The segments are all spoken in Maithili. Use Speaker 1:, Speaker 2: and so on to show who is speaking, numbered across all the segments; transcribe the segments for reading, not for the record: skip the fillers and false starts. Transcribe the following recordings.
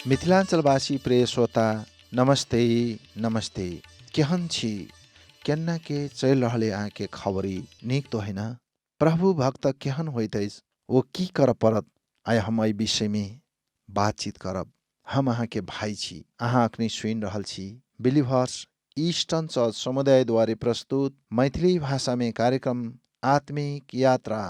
Speaker 1: मिथिलाञ्चलवासी प्रिय श्रोता नमस्ते नमस्ते। केहन छी, केना के चलि रहल अहाँके खबरी, नीक तो है ना? प्रभु भक्त केहन होइत अछि, ओ की करऽ पड़त, आइ हम एहि विषयमे बातचीत करब। हम अहाँके भाइ छी। अहाँ अखनी सुनि रहल छी बिलिभर्स ईस्टर्न चर्च समुदायद्वारे प्रस्तुत मैथिली भाषामे कार्यक्रम आत्मिक यात्रा।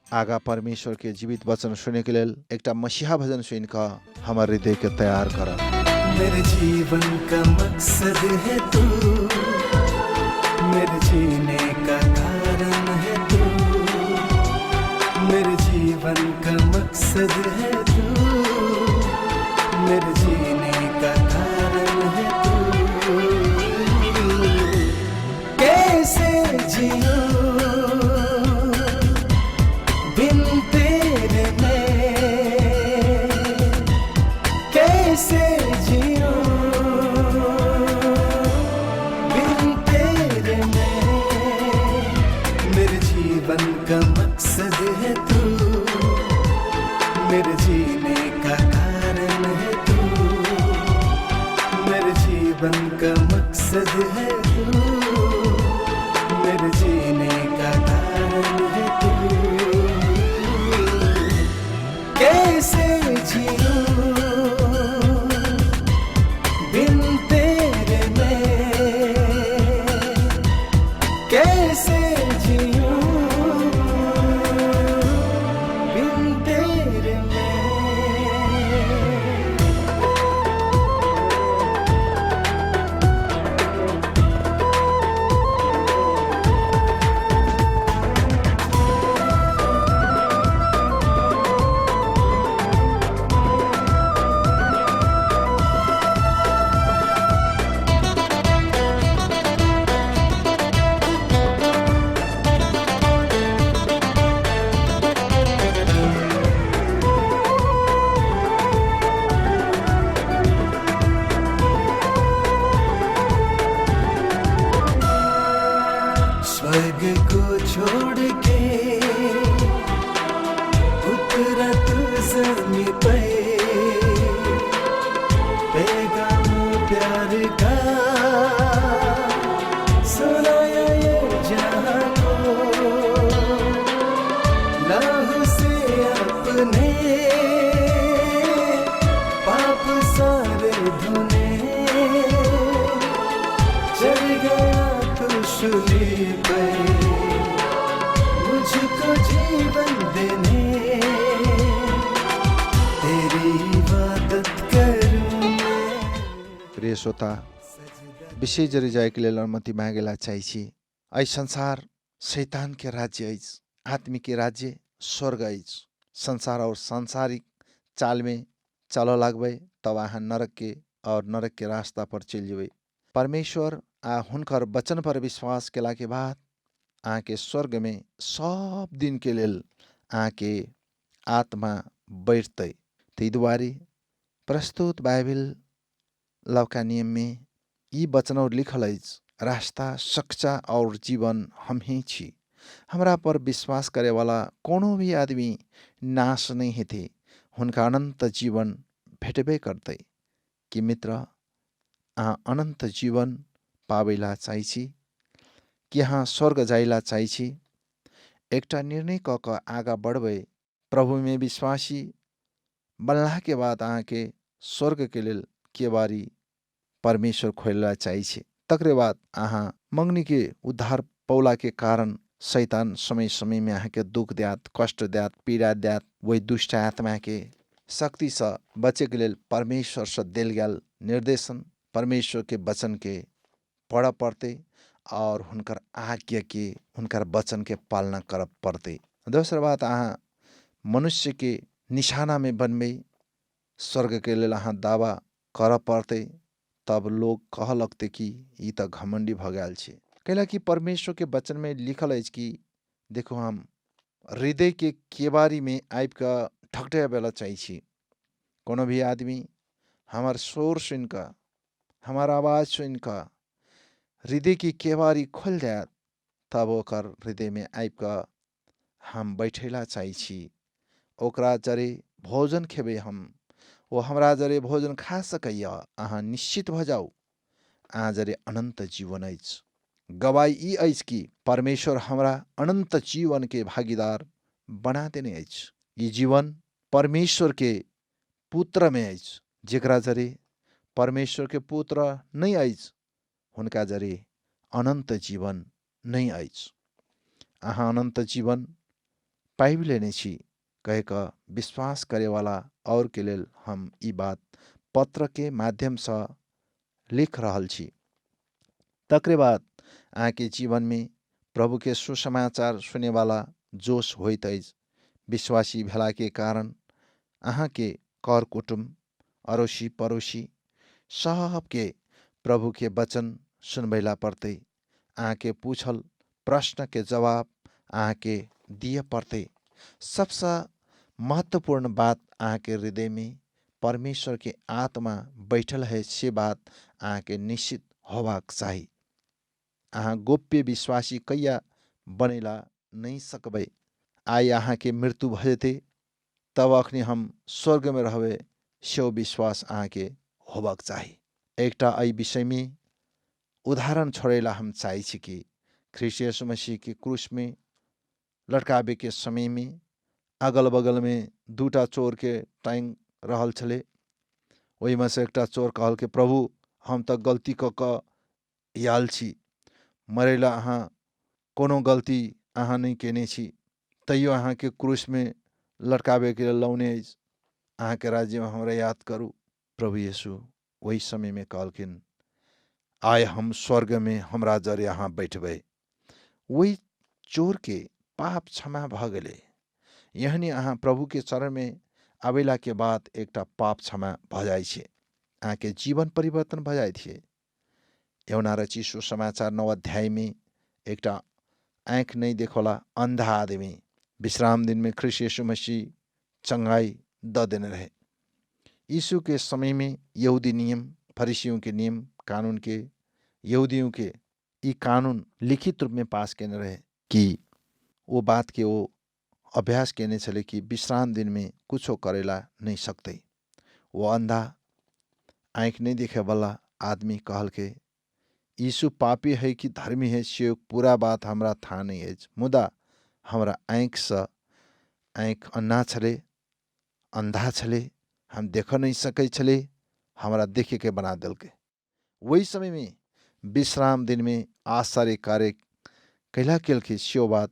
Speaker 1: आगा परमेश्वर के जीवित वचन सुने के लेल एकटा मसीहा भजन सुनि कऽ हमर हृदय के तैयार करब।
Speaker 2: मेरे जीवन का मकसद है तू, मेरे जीने का कारण है तू, मेरे जीवन का मकसद है तू, मेरे जीने का कारण है तू। कैसे जियो बिन तेरे मैं, कैसे जियो बिन तेरे मैं। मेरे जीवन का मकसद है तू, मेरे जीने का कारण है तू, मेरे जीवन का मकसद है तू, मेरे जीने का कारण है तू। कैसे जियो बिन तेरे मैं, कैसे जियो बिन तेरे मैं। स्वर्ग को छोड़ के उतरा तू ज़मीं पे, पैगाम प्यार का सुनाया ये जहां को, लहू से अपने पाप सारे धुने, चढ़ गया तू शूली पे मुझको जीवन देने, तेरी इबादत करूं मैं।
Speaker 1: प्रिय श्रोता, विशेष जरी जायके लेल अनुमति मागेला चाहै छी। एहि संसार शैतान के राज्य अछि, आत्मिक के राज्य स्वर्ग अछि। संसार और सांसारिक चालमे चलऽ लगबै तब अहाँ नरक के और नरक के रास्ता पर चलि जेबै। परमेश्वर आ हुनकर वचन पर विश्वास केलाके बाद अहाँके स्वर्गमे सब दिनके लेल अहाँके आत्मा बढ़तै। ताहि दुआरे प्रस्तुत बाइबिल लवका नियममे ई वचन और लिखल अछि, रास्ता सच्चा और जीवन हमही छी, हमरा पर विश्वास करेवाला कोनो भी आदमी नाश नहि हेतै, हुनका अनन्त जीवन भेटबे करतै। कि मित्र, अहाँ अनन्त जीवन पाबैला चाहै छी? कि अहाँ स्वर्ग जाइला चाहै छी? एकटा निर्णय कऽ कऽ आगाँ बढ़बै। प्रभुमे विश्वासी बनलाके बाद अहाँके स्वर्गके लेल केवारी परमेश्वर खोलला चाहै छै। तकरे बाद अहाँ मङ्गनीके उद्धार पौलाके कारण शैतान समय समयमे अहाँके दुःख द्यात, कष्ट द्यात, पीड़ा द्यात। ओहि दुष्ट आत्माके शक्तिसँ बचैके लेल परमेश्वरसँ देल गेल निर्देशन, परमेश्वरके वचनके पढ़ऽ पड़तै और हुनकर आज्ञाके, हुनकर वचनके पालना करऽ पड़तै। दोसर बात, अहाँ मनुष्यके निशानामे बनबै, स्वर्गके लेल अहाँ दावा करऽ पड़तै तब लोग कहऽ लगतै कि ई तऽ घमण्डी भऽ गेल छै। कैलाकि परमेश्वरके वचनमे लिखल अछि कि देखो हम हृदयके केबारीमे आबि कऽ ढकढकाबैला चाहै छी। कोनो भी आदमी हमर शोर सुनि कऽ, हमर आवाज सुनि कऽ हृदयके केबारी खोलि देत, तब ओकर हृदयमे आबि कऽ हम बैठैला चाहै छी। ओकरा जरे भोजन खेबै हम, ओ हमरा जरे भोजन खा सकैए। अहाँ निश्चित भऽ जाउ, अहाँ जरे अनन्त जीवन अछि। गवाही ई अछि कि परमेश्वर हमरा अनन्त जीवनके भागीदार बना देने अछि। ई जीवन परमेश्वरके पुत्रमे अछि। जेकरा जरे परमेश्वरके पुत्र नहि अछि, हुनका जरे अनन्त जीवन नहि अछि। अहाँ अनन्त जीवन पाबि लेने छी कहि कऽ विश्वास करेवाला औरके लेल हम ई बात पत्रके माध्यमसँ लिख रहल छी। तकरे बाद अहाँके जीवनमे प्रभुके सुसमाचार सुनेवाला जोश होइत अछि। विश्वासी भेलाके कारण अहाँके कर कुटुम्ब, अड़ोसी पड़ोसी सबके प्रभुके वचन सुनबैला पड़तै। अहाँके पूछल प्रश्नके जवाब अहाँके दिअ पड़तै। सबसँ महत्वपूर्ण बात, अहाँके हृदयमे परमेश्वरके आत्मा बैठल है से बात अहाँके निश्चित होबाक चाही। अहाँ गोप्य विश्वासी कहिया बनैला नहि सकबै। आइ अहाँके मृत्यु भऽ जेतै तब अखनी हम स्वर्गमे रहबै, सेहो विश्वास अहाँके होबाक चाही। एकटा एहि विषयमे उदाहरण छोड़ैला हम चाहै छी कि ख्रीष्ट येशू मसीहके क्रूसमे लटकाबैके समयमे अगल बगलमे दूटा चोरके टाँगि रहल छलै। ओहिमे से एकटा चोर कहलकै, प्रभु, हम तऽ गलती कऽ कऽ आयल छी मरैला, अहाँ कोनो गलती अहाँ नहि केने छी, तैयो अहाँके क्रूसमे लटकाबैके लेल लौने अछि। अहाँके राज्यमे हमरा याद करू। प्रभु येशू ओहि समयमे कहलखिन, आइ हम स्वर्गमे हमरा जरे अहाँ बैठबै। ओहि चोरके पाप क्षमा भऽ गेलै। यहनी अहाँ प्रभुके चरणमे आबैलाके बाद एकटा पाप क्षमा भऽ जाइ छै, अहाँके जीवन परिवर्तन भऽ जाइ छै। यौना रची सुसमाचार 9 अध्यायमे एकटा आँखि नहि देखवला अन्धा आदमी विश्राम दिनमे ख्रीष्ट येशू मसीह चंगाई दऽ देने रहे। यीशु के समय में यहूदी नियम, फरीसियों के नियम कानून के, यहूदियों के ई कानून लिखित रूपमे पास केने रहे कि ओ बातके ओ अभ्यास केने छलै कि विश्राम दिनमे कुछो करेला नहि सकतै। ओ अन्धा आँखि नहि देखेवला आदमी कहलकै, यीशु पापी है कि धर्मी है से पूरा बात हमरा थाहा नहि अछि, मुदा हमरा आँखिसँ, आँखि अन्ना छलै, अन्धा छलै, हम देख नहि सकै छलै, हमरा देखेके बना देलकै। ओहि समयमे विश्राम दिनमे आश्चर्य कार्य कैला केलकै से बात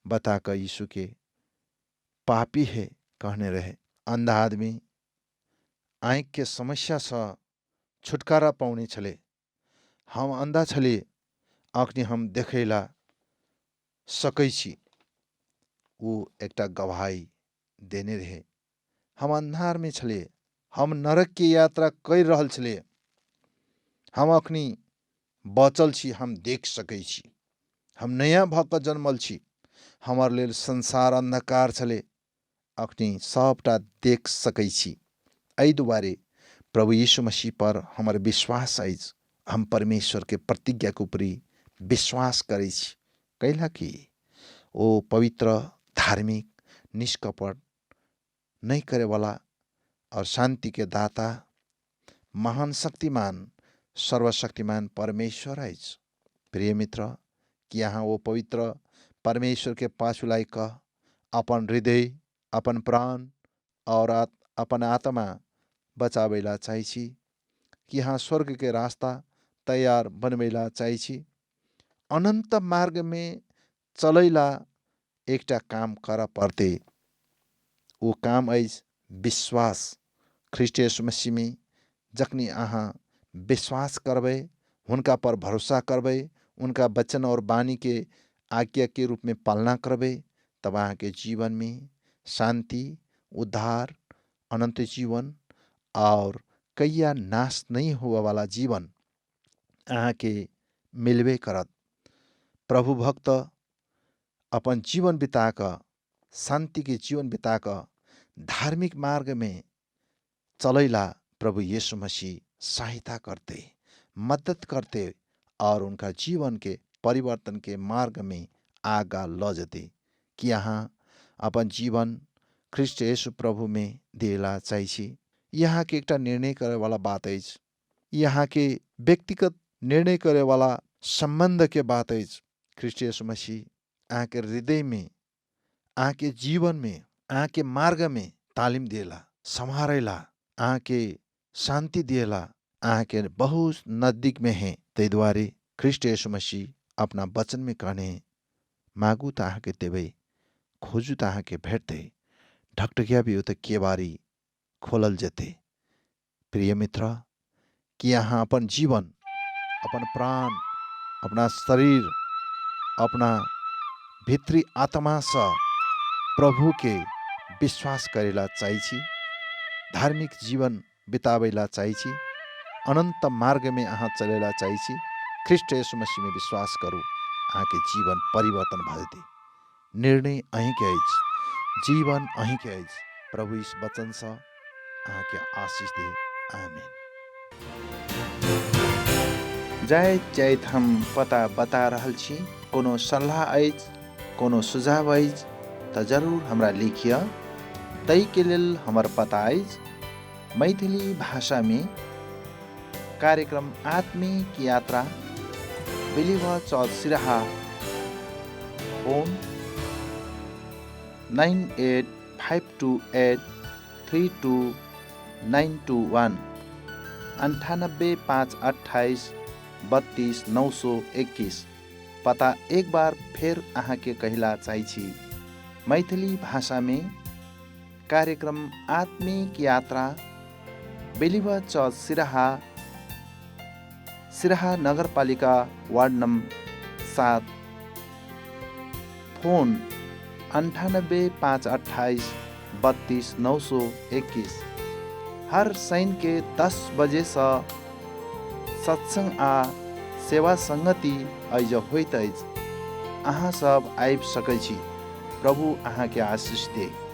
Speaker 1: बता कऽ यीशुके पापी है कहने रहे। अन्धा आदमी आँखिके समस्यासँ छुटकारा पाउने छलै। हम अन्धा छली, अखनी हम देखैला सकै छी, ओ एकटा गवाही देने रहे। हम अन्हारमे छलियै, हम नरकके यात्रा करि रहल छलियै, हम अखनी बचल छी, हम देख सकै छी, हम नयाँ भऽ कऽ जन्मल छी। हमर लेल संसार अन्धकार छलै, अखनी सबटा देख सकै छी। एहि दुआरे प्रभु यीशु मसीह पर हमर विश्वास अछि। हम परमेश्वरके प्रतिज्ञाके उपरी विश्वास करै छी, कैला कि ओ पवित्र, धार्मिक, निष्कपट नहि करेवाला और शान्तिके दाता, महान शक्तिमान, सर्वशक्तिमान परमेश्वर अछि। प्रिय मित्र, कि अहाँ ओ पवित्र परमेश्वरके पाछु लागि कऽ अपन हृदय, अपन प्राण और अपन आत्मा बचाबैला चाहै छी? कि अहाँ स्वर्गके रास्ता तैयार बनबैला चाहै छी? अनन्त मार्गमे चलैला एकटा काम करऽ पड़तै। ओ काम अछि विश्वास। ख्रीष्ट येशू मसीहमे जखनी अहाँ विश्वास करबै, हुनका पर भरोसा करबै, उनका वचन और वाणीके आज्ञाके रूपमे पालना करबै, तब अहाँके जीवनमे शान्ति, उद्धार, अनन्त जीवन और कहिया नाश नहि हुअवला जीवन अहाँके मिलबे करत। प्रभु भक्त अपन जीवन बिता कऽ, शान्तिके जीवन बिता कऽ धार्मिक मार्गमे चलैला प्रभु यीशु मसीह सहायता करते, मद्दत करते और उनका जीवन के परिवर्तन के मार्ग में आगा ल जेते। कि अहाँ अपन जीवन ख्रीष्ट येशू प्रभु में दिएला चाहै छी? ई अहाँके एकटा निर्णय करैवला बात अछि। ई अहाँके व्यक्तिगत निर्णय करैवला सम्बन्धके बात अछि। ख्रीष्ट येशू मसीह अहाँके हृदयमे, अहाँके जीवनमे, अहाँके मार्गमे तालिम दिएला, सम्हारैला, अहाँके शान्ति दिएला, अहाँके बहुत नजदीकमे है। ताहि दुआरे ख्रीष्ट येशू मसीह अपना वचनमे कहने, मागू तऽ अहाँके देबै, खोजू तऽ अहाँके भेटतै, ढकढकियाबियौ तऽ केबारी खोलल जेतै। प्रिय मित्र, कि अहाँ अपन जीवन, अपन प्राण, अपना शरीर, अपना भित्री आत्मासँ प्रभुके विश्वास करेला चाहै छी? धार्मिक जीवन बिताबैला चाहै छी? अनन्त मार्गमे अहाँ चलेला चाहै छी? ख्रीष्ट येशू मसीहमे विश्वास करू, अहाँके जीवन परिवर्तन भऽ जेतै। निर्णय अहीँके अछि, जीवन अहीँके अछि। प्रभु इस वचनसँ अहाँके आशिष दे। आमेन। जाइत जाइत हम पता बता रहल छी। कोनो सल्लाह अछि, कोनो सुझाव अछि तऽ जरूर हमरा लिखिअ। ताहिके लेल हमर पता अछि मैथिली भाषामे कार्यक्रम आत्मिक यात्रा, believer church Siraha, phone 9852832921, 98 5 28 32 921। पता एक बार फेर अहाँके कहिला चाहै छी, मैथिली भाषामे कार्यक्रम आत्मिक यात्रा, बेलिवर चर्च सिराहा, सिराहा नगरपालिका वार्ड नम्बर 7, फोन 98 5 28 32 921। हर शनिके 10 बजेसँ सत्सङ्ग आ सेवा सङ्गति एहिज होइत अछि। अहाँ सब आबि सकै छी। प्रभु अहाँके आशिष दे।